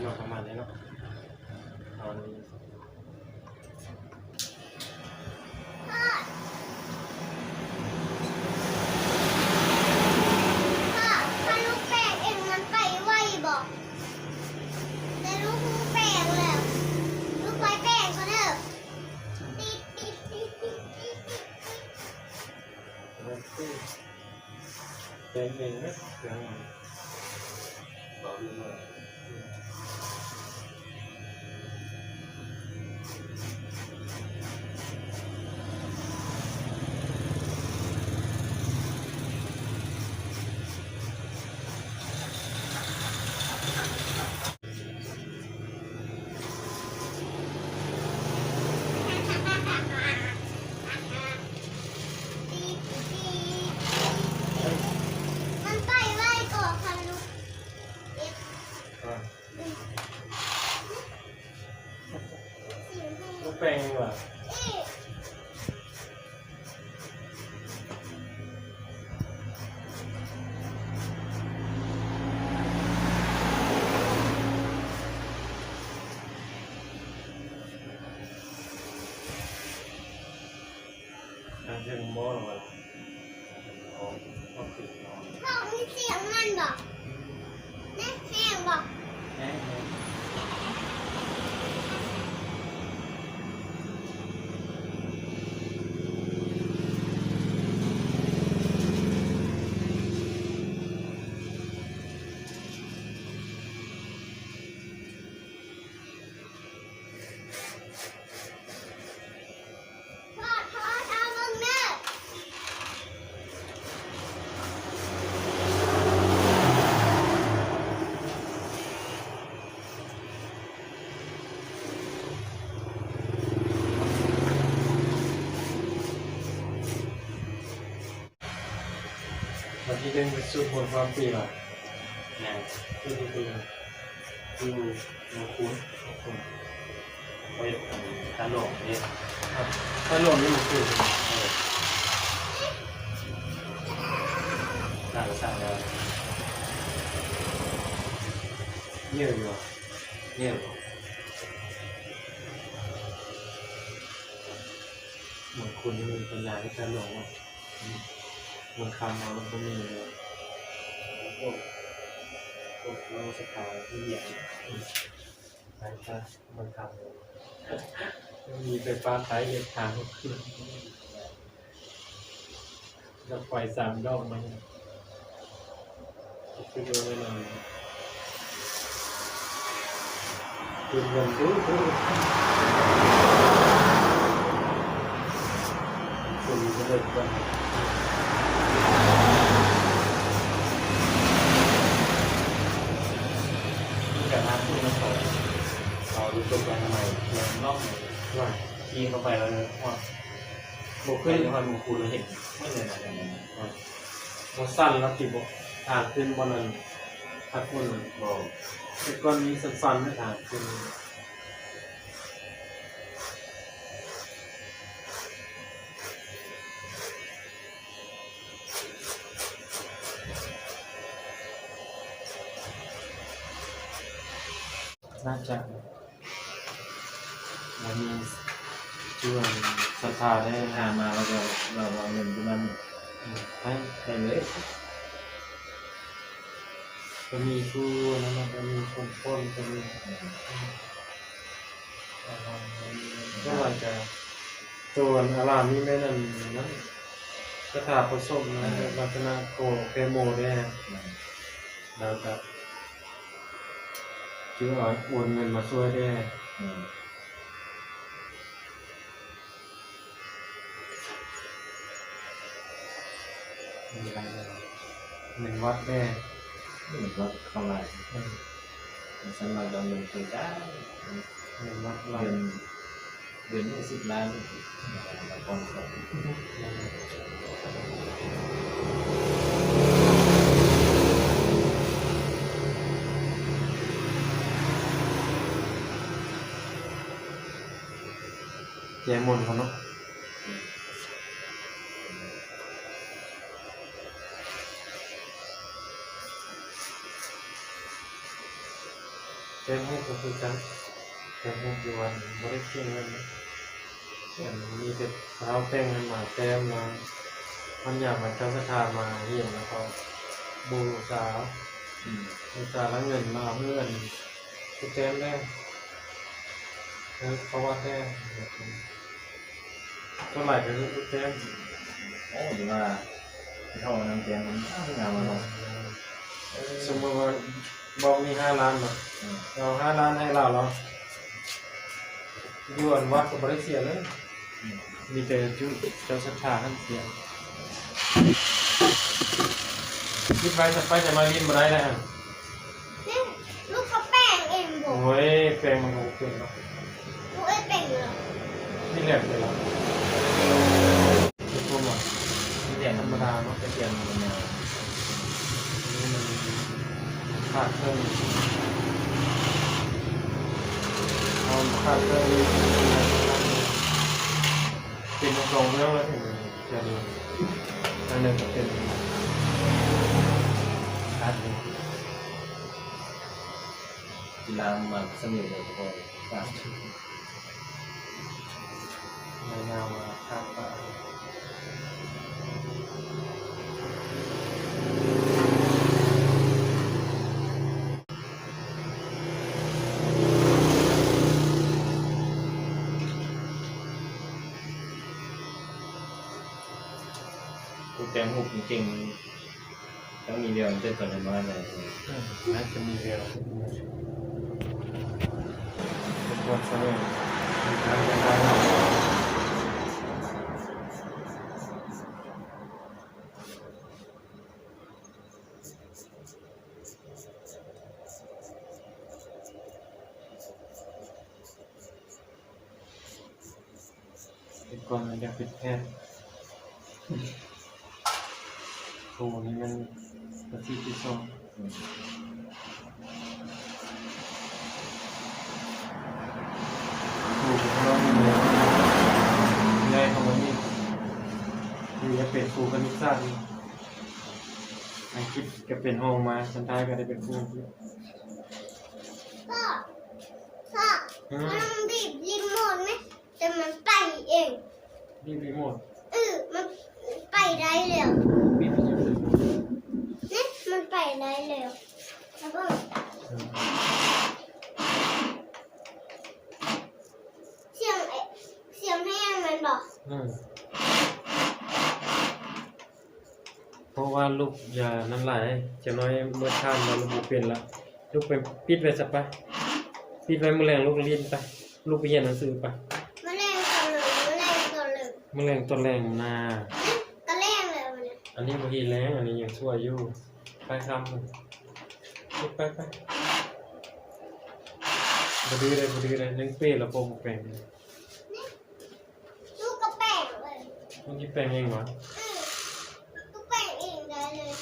ເນາະ ປະມານນີ້ເນາະ ຕອນ ພໍ່ ຖ້າລູກແປງເອງມັນໄປໄວບໍ່? ແຕ່ລູກຮູ້ແປງແລ້ວ ລູກໄປແປງກ່ອນເດີ. ແປງເອງເນາະ ແປງເອງ. ມັນໄປໄວກວ່າຄັນລູກເອັດ ບໍ່ແປງວ່າ ອາ ເທິງບໍ່ລະວ່າ ອອກ ອອກຂຶ້ນນອນ ເວົ້າມີສຽງມັນບໍ່? ແຮງບໍ່? ແຮງ ແຮງ. ວັນທີໜຶ່ງ ຊຸດມົນຄວາມປີຫວາ? ແມ່ນ ຊຸດທີ່ ຢູ່ເມືອງຄູນ ເມືອງຄູນ ໄປທາດຫຼວງເດ້. ທາດຫຼວງນີ້ມັນຄື ເອີ ສ້າງ ສ້າງແລ້ວ ເຍອະຢູ່ ເຍອະຢູ່. ບາງຄົນມີປັນຍາເຮັດແຕ່ຫຼວງເນາະ ອືມ ບາງຄຳເຮົາບໍ່ມີເລີຍ ພວກ ພວກເຮົາສະຖານທີ່ວຽກ ອືມ ໄຟຟ້າ ບາງຄຳ ມີໄຟຟ້າໃຊ້ເຮັດທາງ. ດອກໄຟສາມດອກມັນ ຄືວ່າແມ່ນ ເປັນເງິນດູ ດູ ຄົນບໍ່ເລີກກັນ ມີການຫາຄົນມາສອນ ເອົາລົດໄປໃໝ່ ເມືອງນອກ ວ່າຂີ່ເຂົ້າໄປແລ້ວຮອດ ບໍ່ເຄີຍຮອດເມືອງຄູນ ເຫັນໝົດເລີຍນະ ບໍ່ສັ່ນລະຕິ ບໍ່ ທາງຂຶ້ນບໍ່ນັ້ນ ທາງຂຶ້ນບໍ່ ແຕ່ກ່ອນມີສັ້ນໆນະ ທາງຂຶ້ນ ໜ້າຈະ ແລ້ວມີສ່ວນສັດທາໄດ້ຫາມາ ແລ້ວກໍເອົາເງິນຢູ່ນັ້ນ ອືມ ໃຫ້ ໃຫ້ເລີຍ ກໍມີຜູ້ນັ້ນນະ ກໍມີຄົນປ້ອນ ກໍມີ ອືມ ແຕ່ວ່າຈະ ໂຕອັນອາລາມນີ້ແມ່ນອັນນັ້ນ ຄາຖາປະສົມນະ ເອີ ລັກສະນະໂກແກ່ໂມແດ່ ອືມ ແລ້ວກໍ ຄືວ່າໂອນເງິນມາຊ່ວຍແດ່ ອືມ ມີລາຍໄດ້ ເງິນວັດແດ່ ເງິນວັດເຂົ້າຫຼາຍ ເອີ ຊັ້ນລາວກໍເງິນເກີນໄດ້ ເງິນວັດຫຼາຍ ເດືອນ ເດືອນໜຶ່ງສິບລ້ານ ລະກ່ອນເຂົ້າ ແກ້ມົນເຂົາເນາະ. ແຕ່ງຮູບກໍຄືກັນ ແຕ່ງຮູບຢູ່ວັດນີ້ບໍ່ໄດ້ເສຍເງິນເດ້ ອັນ ມີແຕ່ເຂົາແຕ່ງໃຫ້ມາແຕ້ມມາ ມັນຍາມວ່າເຈົ້າສັດທາມາເຫັນແລ້ວກໍບູຊາເອົາ ອືມ ບູຊາແລ້ວເງິນມາເອົາເຮືອນໄປແຕ້ມແດ່ ເອີ ເຂົ້າວັດແດ່. ສ່ວນຫຼາຍກໍຄືແຕ່ງ ໂອ້ ຫຼືວ່າເຮົານຳແຕ່ງມັນງາມເນາະ. ສົມມຸດວ່າບອກມີຫ້າລ້ານເນາະ ອືມ ເອົາຫ້າລ້ານໃຫ້ລາວ ລາວຢູ່ອັນວັດກໍບໍ່ໄດ້ເສຍເລີຍ ອືມ ມີແຕ່ຈຸເຈົ້າສັດທາຫັ້ນເສຍ. ຄິດໄວ້ ສະໄປຈະມາຫຼິ້ນບໍ່ໄດ້ແລ້ວຫັ້ນ. ນີ້ລູກກໍແປງເອງບໍ່? ໂອ້ຍ ແປງມັນກໍບໍ່ເປັນດອກ. ລູກເອງແປງຢູ່ລະ? ນີ້ແຫຼະເປັນລະ ເປັນພວກວ່າ ນີ້ແຫຼະທຳມະດາເນາະ ແຕ່ແປງມັນຍາວ ນີ້ມັນຂາດເຄິ່ງ ເອົາຂາດເຄິ່ງ ເປັນທັງສອງເບື້ອງລະ ເຖິງຈະດີ ອັນໜຶ່ງກໍເປັນຂາດເຄິ່ງ. ກິລາມັນສະເໜ່ແລ້ວກໍພໍ ໃນນາມວ່າທາດປະ ຜູ້ແຕ່ງຮູບເກັ່ງໆ ຕ້ອງມີແວວຕັ້ງແຕ່ຕອນນ້ອຍໆ ເລີຍ. ອືມ ໜ້າຈະມີແວວ ເປັນຄວາມສະເໜ່ ແຕ່ກ່ອນມັນຢາກເປັນແພດ ຄູນີ້ແມ່ນອາຊີບທີສອງ ອືມ ຄູກໍເຮົານີ້ແຫຼະ ໃຫຍ່ເຂົ້າມານີ້ ຄືຢາກເປັນຄູຄະນິດສາດນີ້ ອັງກິດກໍເປັນຮອງມາ ສຸດທ້າຍກໍໄດ້ເປັນຄູອັງກິດ. ພໍ່ ພໍ່ ອືມ ມັນບີບຣີໂມດແມ ແຕ່ມັນໄປເອງ. ບີບຣີໂມດ? ເອີ ມັນໄປໄດ້ແລ້ວ. ບີບຣີໂມດ? ນີ້ ມັນໄປໄດ້ແລ້ວ. ແລ້ວເບິ່ງ ອືມ ສຽງ ສຽງແຮງແມ່ນບໍ່? ອືມ. ເພາະວ່າລູກຢ່ານັ້ນຫຼາຍ ຈັກໜ້ອຍເມື່ອຖາມແລ້ວລູກບໍ່ເປັນລະ ລູກໄປປິດໄວ້ຊະໄປ ປິດໄວ້ ມື້ແລງລູກຫຼິ້ນໄປ ລູກໄປຮຽນໜັງສືໄປ ມື້ແລງຕອນເລີງ ມື້ແລງຕອນເລີງ ມື້ແລງຕອນແລງນາ ອືມ ກໍແລງແລ້ວນີ້ ອັນນີ້ບໍ່ຮຽນແລງ ອັນນີ້ຍັງຊົ່ວຢູ່ ໄປຄ່ຳພຸ້ນ ໄປ ໄປ ບໍ່ດື້ເດ້ ບໍ່ດື້ເດ້ ຍັງເປແລ້ວບໍ່ແປງ. ລູກກໍແປງເລີຍ ມັນຊິແປງເອງຫວາ? ອືມ ກໍແປງເອງໄດ້ເລີຍ.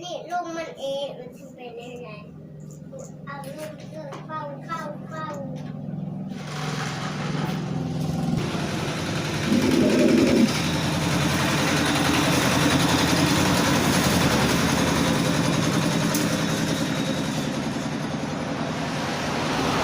ນີ້ລົມມັນເອງ ມັນຊິເປັນແນວໃດ? ເອົາລົມເຂົ້າ ເຂົ້າ ເຂົ້າ. ເ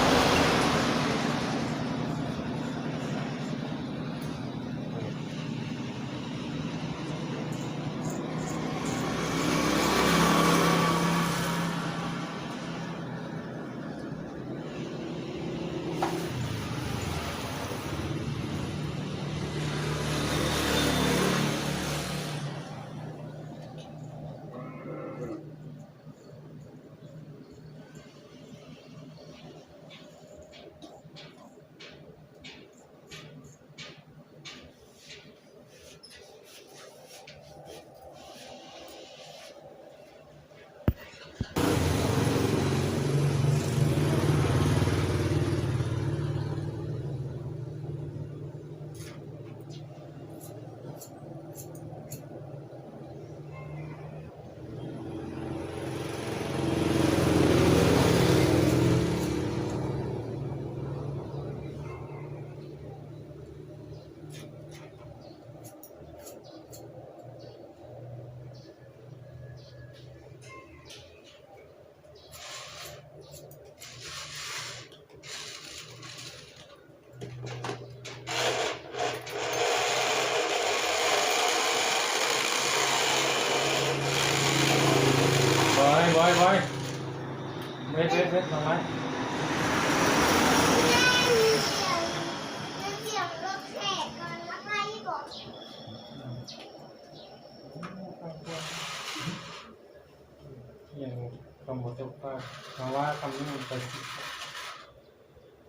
ເພາະວ່າຄຳນີ້ມັນໄປ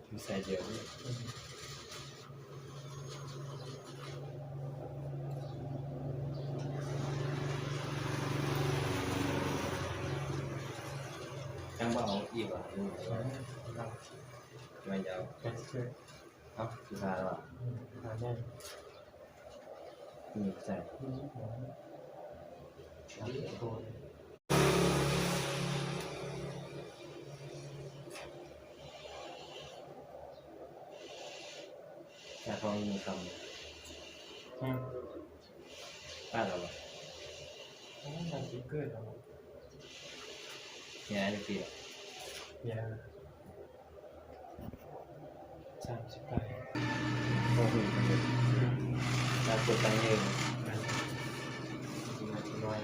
ມັນໃສ່ດຽວນີ້ ຍັງບໍ່ເອົາອີກຫວາ? ອືມ ແມ່ນເຈົ້າ ເອົາ ຄືຫາແລ້ວ ອືມ ຫາແນ່ ນີ້ໃສ່ ອືມ ຈາກຂອງມີຄຳ ອືມ ປາດເອົາບໍ່? ໂອ້ ມັນຊິເກີດເອົາ ເຮຍ ອາຍຸຈັກປີລະ? ເຮຍ ສາມສິບປາຍ ບໍ່ຮູ້ຈັກເລີຍ ອືມ ຕາມຕົວຕາມເຮຍ ແມ່ນ ຊິມາຊິນ້ອຍ